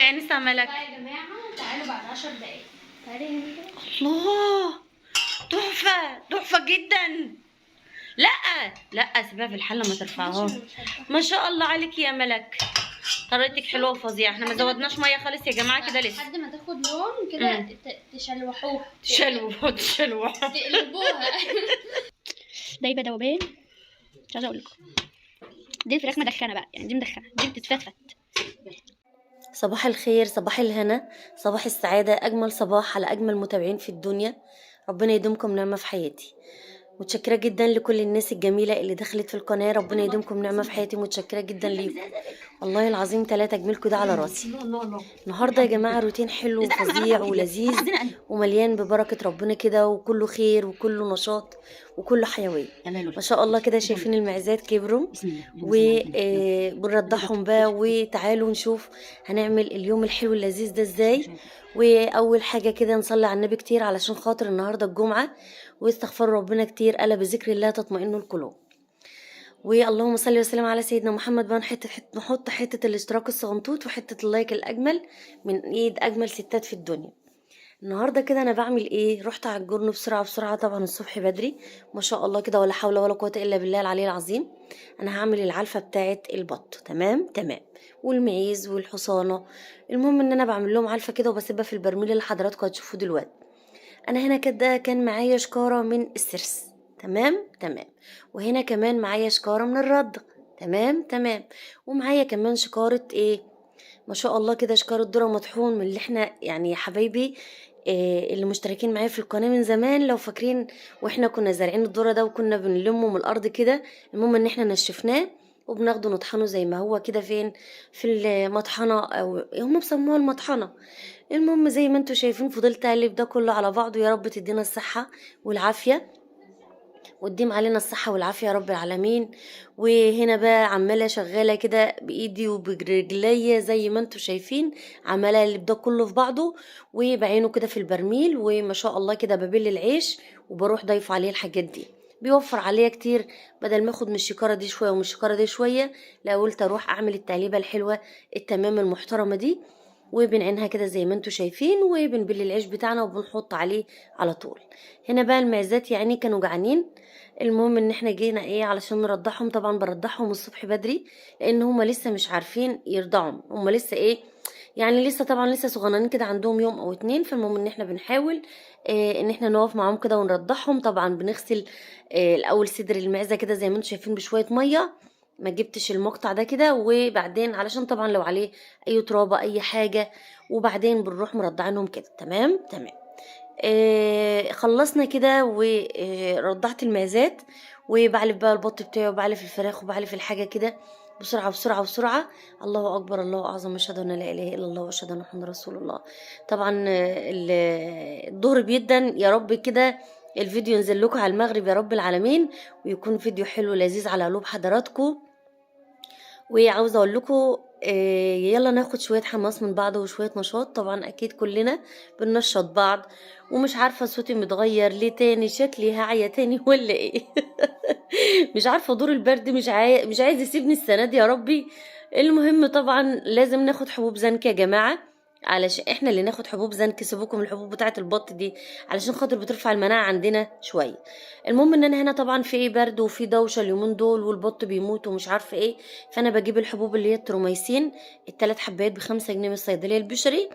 انسه ملك. يا جماعة تعالوا بعد 10 دقايق. تعالي هنا كده. الله، تحفة تحفة جدا. لا لا، سيبها في الحلة ما ترفعهاش. ما شاء الله عليك يا ملك، طريقتك حلوة وفظيعه. احنا ما زودناش مية خالص يا جماعة كده لسه. لحد ما تاخد لون كده تشلوحوها. تشلوح تشلوح تقلبوها. دايبه دوبان، مش عايزه اقول لكم. دي الفراخ مدخنه بقى، يعني دي مدخنه، دي بتتفتفت. صباح الخير، صباح الهنا، صباح السعادة، أجمل صباح على أجمل متابعين في الدنيا. ربنا يدومكم نعمة في حياتي. متشكرة جدا لكل الناس الجميلة اللي دخلت في القناة، ربنا يدومكم نعمة في حياتي. متشكرة جدا ليكم، والله العظيم ثلاثة جميلكم ده على راسي. النهاردة يا جماعة روتين حلو وفظيع ولذيذ ومليان ببركة ربنا كده، وكله خير وكله نشاط وكله حيوية. ما شاء الله كده شايفين المعزات كبروا وبنرضعهم بقى. وتعالوا نشوف هنعمل اليوم الحلو اللذيذ ده ازاي. واول حاجة كده نصلي على النبي كتير علشان خاطر النهارده الجمعة، واستغفر ربنا كتير، الا بذكر الله تطمئن القلوب. واللهم صل وسلم على سيدنا محمد. بقى نحط حتة الاشتراك الصغنطوط وحتة ال like الاجمل من ايد اجمل ستات في الدنيا. النهارده كده انا بعمل ايه؟ رحت على الجرن بسرعة بسرعة، طبعا الصبح بدري ما شاء الله كده، ولا حول ولا قوة الا بالله العلي العظيم. انا هعمل العلفه بتاعه البط، تمام تمام، والمعيز والحصانه. المهم ان انا بعمل لهم علفه كده وبسيبها في البرميل اللي حضراتكم هتشوفوه دلوقتي. انا هنا كده كان معايا شكاره من السرس، تمام تمام، وهنا كمان معايا شكاره من الرد، تمام تمام، ومعايا كمان شكاره ايه ما شاء الله كده، شكاره ذره مطحون من اللي احنا يعني يا حبايبي إيه اللي مشتركين معايا في القناة من زمان لو فاكرين، واحنا كنا زارعين الذرة ده وكنا بنلمه من الارض كده. المهم ان احنا نشفناه وبناخده نطحنه زي ما هو كده فين في المطحنه، او هم بيسموها المطحنه. المهم زي ما انتم شايفين فضلت اقلب ده كله على بعضه. يا رب تدينا الصحة والعافية وتديم علينا الصحة والعافية يا رب العالمين. وهنا بقى عمالة شغالة كده بإيدي وبرجليا زي ما انتم شايفين، عمالة اقلب ده كله في بعضه وبعينه كده في البرميل. وما شاء الله كده ببل العيش وبروح ضايفة عليه الحاجات دي، بيوفر عليا كتير. بدل ما اخد من الشكارة دي شوية ومن الشكارة دي شوية، لا قلت اروح اعمل التقليبة الحلوة التمام المحترمة دي. وبنعينها كده زي ما انتم شايفين، وبنبل العيش بتاعنا وبنحط عليه على طول. هنا بقى المعزات يعني كانوا جعانين. المهم ان احنا جينا ايه علشان نرضعهم. طبعا برضعهم الصبح بدري لان هما لسه مش عارفين يرضعوا، هما لسه ايه يعني لسه طبعا لسه صغننين كده، عندهم يوم او اتنين. فالمهم ان احنا بنحاول ان احنا نقف معاهم كده ونرضعهم. طبعا بنغسل الاول صدر المعزه كده زي ما انتم شايفين بشوية مية، ما جبتش المقطع ده كده، وبعدين علشان طبعا لو عليه اي ترابه اي حاجة، وبعدين بنروح مرضعينهم كده، تمام تمام. خلصنا كده ورضعت المعزات، وبعلف بقى البط بتاعي وبعلف الفراخ وبعلف الحاجة كده بسرعة بسرعة بسرعة. الله اكبر الله اعظم، اشهد ان لا اله الا الله واشهد ان محمد رسول الله. طبعا الظهر بيدا، يا رب كده الفيديو ينزل لكم على المغرب يا رب العالمين، ويكون فيديو حلو لذيذ على قلوب حضراتكم. وعاوزه اقول لكم يلا ناخد شوية حماس من بعض وشوية نشاط. طبعا اكيد كلنا بننشط بعض. ومش عارفه صوتي متغير ليه تاني، شكلي هعيا تاني ولا ايه؟ مش عارفه، دور البرد مش عايز يسيبني السنة دي يا ربي. المهم طبعا لازم ناخد حبوب زنك يا جماعة، علشان احنا اللي ناخد حبوب زنك. سيبوكم الحبوب بتاعه البط دي علشان خاطر بترفع المناعة عندنا شوية. المهم ان انا هنا طبعا في ايه برد وفي دوشه اليومين دول، والبط بيموت ومش عارفه ايه، فانا بجيب الحبوب اللي هي التروميسين الثلاث حبايات ب5 جنيه من الصيدلية البشري.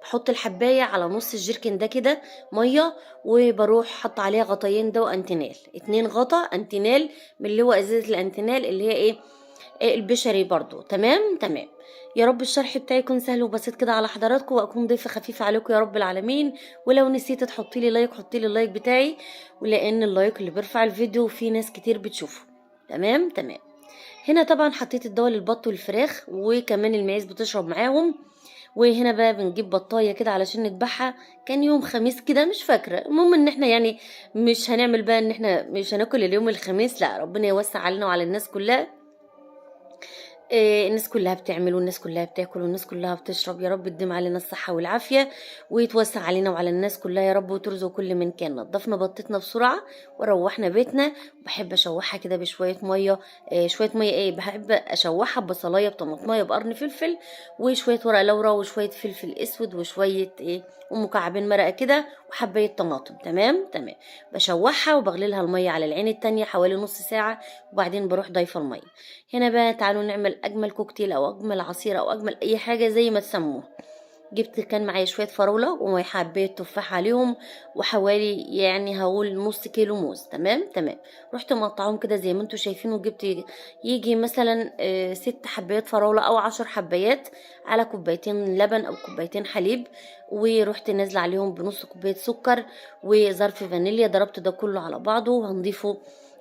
بحط الحبايه على نص الجيركن ده كده مية، وبروح حط عليها غطايين دواء انتينال، 2 غطا انتينال من اللي هو ازازة الانتينال اللي هي ايه البشري برضو، تمام تمام. يا رب الشرح بتاعي يكون سهل وبسيط كده على حضراتكم، واكون ضيفه خفيفة عليكم يا رب العالمين. ولو نسيت تحطي لي like حطي لي ال like بتاعي، ولان ال like اللي بيرفع الفيديو في ناس كتير بتشوفه، تمام تمام. هنا طبعا حطيت الدواء للبط والفراخ، وكمان المعيز بتشرب معاهم. وهنا بقى بنجيب بطايه كده علشان نذبحها، كان يوم خميس كده مش فاكره. المهم ان احنا يعني مش هنعمل بقى ان احنا مش هناكل اليوم الخميس، لا ربنا يوسع علينا وعلى الناس كلها. الناس كلها بتعمل والناس كلها بتاكل والناس كلها بتشرب. يا رب تديم علينا الصحة والعافية ويتوسع علينا وعلى الناس كلها يا رب، وترزق كل من كان. نضفنا بطتنا بسرعة وروحنا بيتنا. بحب اشوحها كده بشوية مية، شوية مية ايه، بحب اشوحها ببصلاية بطماطماية بقرن فلفل وشوية ورق لورا وشوية فلفل اسود وشوية ايه ومكعبين مرقة كده وحباية طماطم. تمام تمام. بشوحها وبغلي لها المية على العين التانية حوالي نص ساعة، وبعدين بروح ضايفة المية. هنا بقى تعالوا نعمل اجمل كوكتيل او اجمل عصير او اجمل اي حاجة زي ما تسموه. جبت كان معايا شوية فراولة وحباية تفاح عليهم وحوالي يعني هقول نص كيلو موز. تمام تمام. رحت مقطعهم كده زي ما انتوا شايفين، وجبت يجي مثلا 6 حبايات فراولة او 10 حبايات على كوبايتين لبن او كوبايتين حليب، ورحت نازلة عليهم بنص كوباية سكر وظرف فانيليا. ضربت ده كله على بعضه وهنضيفه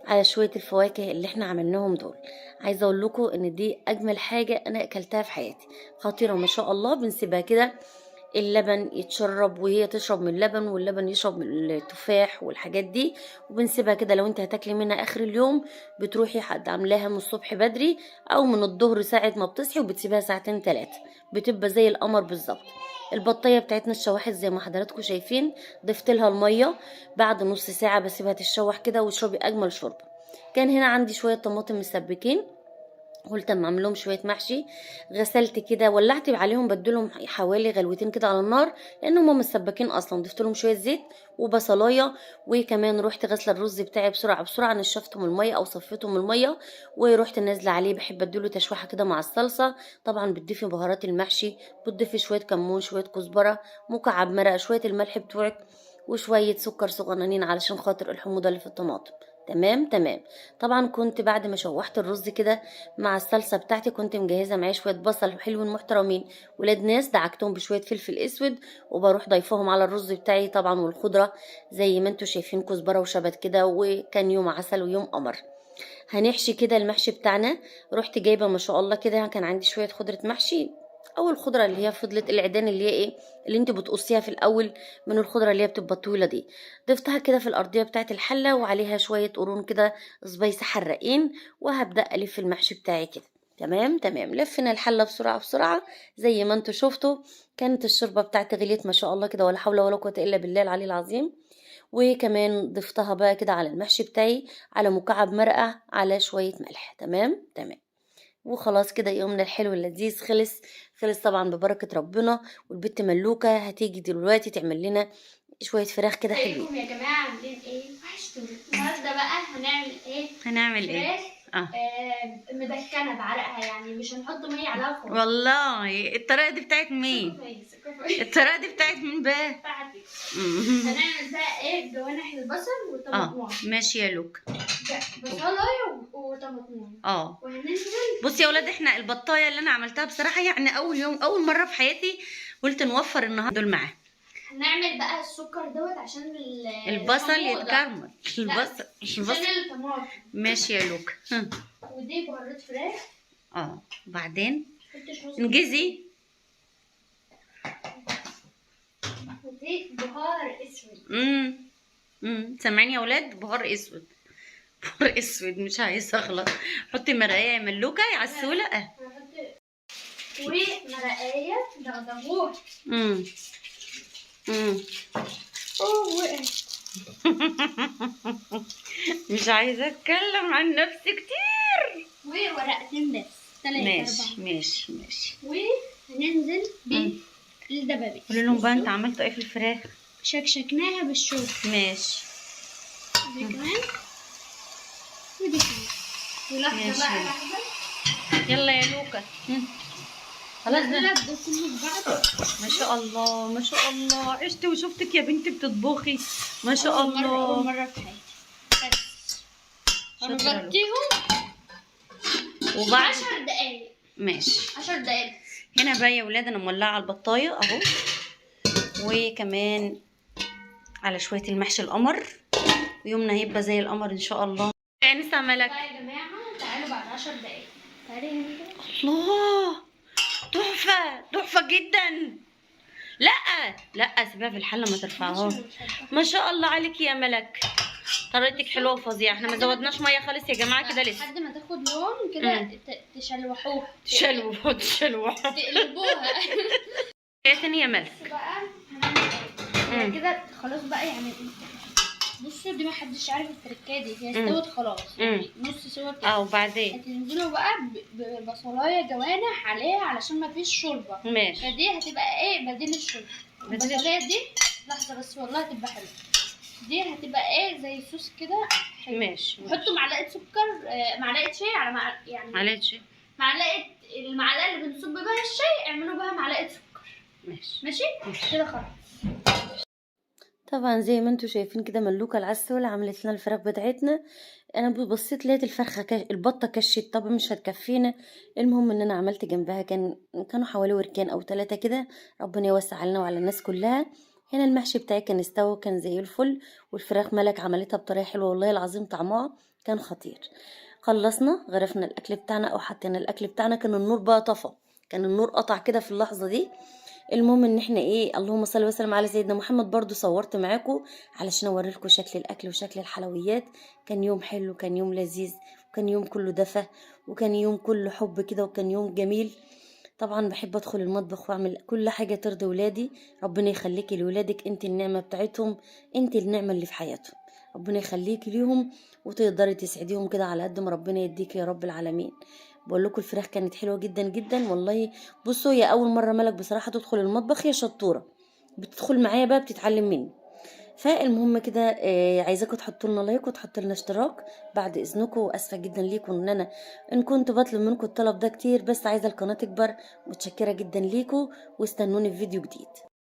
على شوية الفواكه اللي احنا عملناهم دول. عايزة اقول لكم ان دي اجمل حاجة انا اكلتها في حياتي، خطيرة ما شاء الله. بنسيبها كده اللبن يتشرب وهي تشرب من اللبن واللبن يشرب من التفاح والحاجات دي، وبنسيبها كده. لو انت هتاكلي منها اخر اليوم بتروحي حد عاملاها من الصبح بدري او من الظهر ساعة ما بتصحي، وبتسيبها ساعتين 3 بتبقى زي القمر بالظبط. البطايه بتاعتنا اتشوحت زي ما حضراتكم شايفين، ضفت لها المية بعد نص ساعة بسيبها تتشوح كده واشربي اجمل شوربة. كان هنا عندي شوية طماطم مسبكين، قلت اما اعمل لهم شوية محشي. غسلت كده ولعت عليهم، بدلهم حوالي غلوتين كده على النار لان هم مسبكين اصلا. ضفت لهم شوية زيت وبصلايه، وكمان رحت غسله الرز بتاعي بسرعة بسرعة، نشفته من المية او صفيته من المية ورحت نازله عليه. بحب اديله تشويحه كده مع الصلصه. طبعا بتضيفي بهارات المحشي، بتضيفي شوية كمون، شوية كزبره، مكعب مرقه، شوية الملح بتوعك، وشوية سكر صغننين علشان خاطر الحموضة اللي في الطماطم. تمام تمام. طبعا كنت بعد ما شوحت الرز كده مع الصلصه بتاعتي كنت مجهزة معايا شوية بصل حلوين محترمين ولاد ناس، دعكتهم بشوية فلفل اسود وبروح ضيفهم على الرز بتاعي طبعا، والخضره زي ما انتم شايفين كزبره وشبت كده. وكان يوم عسل ويوم قمر. هنحشي كده المحشي بتاعنا. رحت جايبه ما شاء الله كده كان عندي شوية خضرة محشي، او الخضرة اللي هي فضلت العيدان اللي هي ايه اللي انت بتقصيها في الاول من الخضرة اللي هي بتبقى طويلة دي، ضفتها كده في الارضية بتاعه الحلة وعليها شوية قرون كده سبايس حراقين، وهبدا الف المحشي بتاعي كده. تمام تمام. لفينا الحلة بسرعة بسرعة زي ما انتوا شفتوا. كانت الشوربة بتاعتي غليت ما شاء الله كده، ولا حول ولا قوة الا بالله العلي العظيم. وكمان ضفتها بقى كده على المحشي بتاعي، على مكعب مرقه، على شوية ملح. تمام تمام. وخلاص كده يومنا الحلو اللذيذ خلص خلص طبعا ببركة ربنا. والبت ملوكة هتيجي دلوقتي تعمل لنا شوية فراخ كده حلوين. ازيكم يا جماعة، عاملين ايه؟ وحشتوني. النهارده بقى هنعمل ايه؟ هنعمل ايه؟ فراخ مدخنه بعرقها، يعني مش هنحط مية عليها خالص. والله الطريقة دي بتاعت مين؟ الطريقة دي بتاعت مين بقى؟ بتاعتي. هنعمل بقى ايه؟ جوانح البصل والطماطم. ماشي يا لوك. بصلايه وطماطم. وهننزل. بصي يا ولاد، احنا البطايه اللي انا عملتها بصراحة يعني اول يوم اول مرة في حياتي قلت نوفر النهارده دول معاه. هنعمل بقى السكر دوت عشان البصل يتكرمل. البصل عشان الطماطم. ماشي يا لوك. ودي بهارات فراخ. بعدين انجزي. ودي بهار اسود. سامعيني يا ولاد؟ بهار اسود، بهار اسود، مش عايزه اغلط. حطي مرقايه يا ملوكه يا عسوله. ومرقايه دغدغوه. وقعت. مش عايزه اتكلم عن نفسي كتير. وورقتين بس، 3 ماشي ماشي ماشي. وهننزل بالدبابيس. قولي لهم بقى انت عملتوا ايه في الفراخ؟ شكشكناها بالشوكة. ماشي. دي كمان ودي كمان. ولحظة بقى، لحظة. يلا يا لوكا. خلاص نقلب ده كله في بعض. ما شاء الله ما شاء الله، عشت وشفتك يا بنتي بتطبخي ما شاء الله. أول مرة في حياتي. بس هنغطيهم وبعد 10 دقايق. ماشي 10 دقايق. هنا بقى يا ولاد انا مولعه البطايه اهو، وكمان على شوية المحشي القمر، ويومنا هيبقى زي القمر ان شاء الله. انسه ملك يا جماعة تعالوا بعد 10 دقايق. تعالي هنا كده. الله، تحفة تحفة جدا. لا لا سيبها في الحلة ما ترفعهاش. ما شاء الله عليك يا ملك، طريقتك حلوة وفظيعه. احنا ما زودناش مية خالص يا جماعة كده لسه. لحد ما تاخد لون كده تشلوحوها. تشلوح تشلوح. تقلبوها. ايه تاني يا ملك؟ بقى هنعمل ايه كده؟ خلاص بقى يعني بصوا دي ما حدش عارف التركايه دي، هي استوت خلاص يعني نص سوا كده. وبعدين هتنزلوا بقى ببصلايه جوانح عليها علشان ما فيش شوربة. ماشي. فدي هتبقى ايه بديل الشوربة. البصلايه دي لحظة بس والله هتبقى حلوة. دي هتبقى ايه زي صوص كده حلو. ماشي. حطوا معلقه سكر، معلقه شاي على يعني معلقه شاي، معلقه، المعلقة اللي بنصب بها الشاي اعملوا بها معلقه سكر. ماشي ماشي كده خلاص. طبعا زي ما انتم شايفين كده ملوكه العسول عملت لنا الفراخ بتاعتنا. انا بصيت لقيت الفرخه البطة كشت، طب مش هتكفينا. المهم ان انا عملت جنبها كانوا حوالي وركان او 3 كده، ربنا يوسع علينا وعلى الناس كلها. هنا المحشي بتاعي كان استوى وكان زي الفل، والفراخ ملك عملتها بطريقة حلوة والله العظيم طعمها كان خطير. خلصنا غرفنا الاكل بتاعنا او حطينا الاكل بتاعنا، كان النور بقى طفى، كان النور قطع كده في اللحظة دي. المهم ان احنا ايه، اللهم صل وسلم على سيدنا محمد. برضو صورت معاكم علشان اوريلكم شكل الاكل وشكل الحلويات. كان يوم حلو، كان يوم لذيذ، وكان يوم كله دفى، وكان يوم كله حب كده، وكان يوم جميل. طبعا بحب ادخل المطبخ واعمل كل حاجة ترضي ولادي. ربنا يخليكي لولادك، انت النعمة بتاعتهم، انت النعمة اللي في حياتهم، ربنا يخليكي ليهم وتقدري تسعديهم كده على قد ما ربنا يديكي يا رب العالمين. بقول لكم الفراخ كانت حلوة جدا جدا والله. بصوا يا اول مرة ملك بصراحة تدخل المطبخ، يا شطوره بتدخل معايا بقى بتتعلم مني. فالمهم كده عايزاكم تحطوا لنا like وتحطوا لنا اشتراك بعد اذنكم. واسفه جدا ليكم ان انا ان كنت بطلب منكم الطلب ده كتير، بس عايزه القناة تكبر. متشكره جدا ليكم، واستنوني في فيديو جديد.